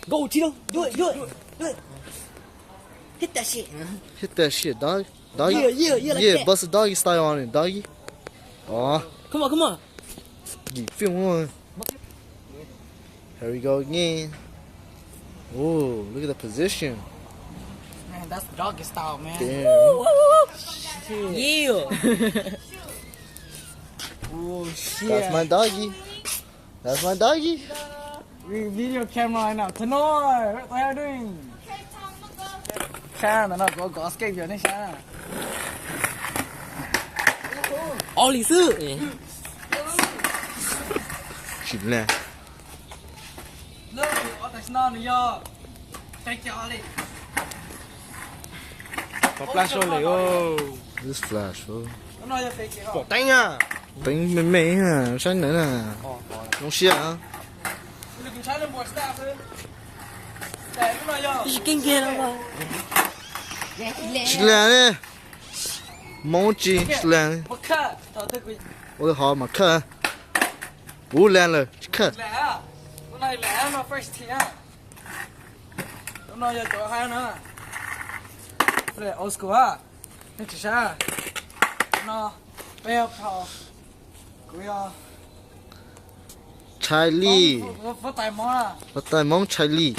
Go, Tito. Do it, do it, do it. Hit that shit. Hit that shit, dog. Doggy. Yeah, yeah, yeah, like Yeah, that. Bust a doggy style on it, doggy. Aw. Come on, come on. Keep feeling. Here we go again. Ooh, look at the position. Man, that's doggy style, man. Damn. Woo, woo, woo. Yeah. Oh, shit. That's my doggy. That's my doggy. We video camera right now. Tanoy, what are you doing? Saib ntawm no kuv, kuv escape yog nej saib. Ob li xwb. Tsis lag. Ob tas no nws yog fake li. Flash li. This flash, bro. Pom teeb a. Teeb me me, saib ntawd na. Zoo siab. Tsis lag li. Hmoob tsis lag li. Ua li hov mas khawj. Kuv lag lawm tsis khawj. Old school a. Nej tsis saib no, peb yog, kuv yog Tshai Lij. Huab tais Hmoob Tshai Lij.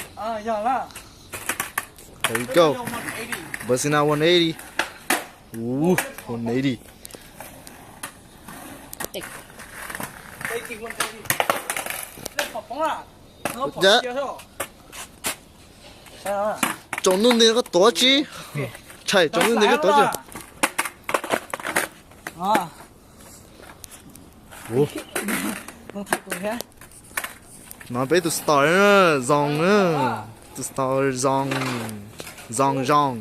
There you go. Busting out one eighty. Uu, one eighty. Tsoom nuj nti koj tuav tsi. Tshai, tsoom nuj nti koj tuav tsi. No peb tus star zoo, tus star zoo, zoo zoo.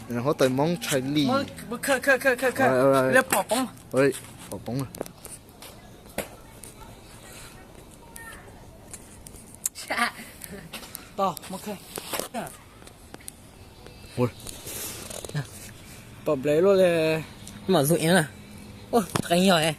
Huab tais Hmoob Tshai Lij. Pom poob. Pom blev luaj li. Mam zoom in na. Qee yog.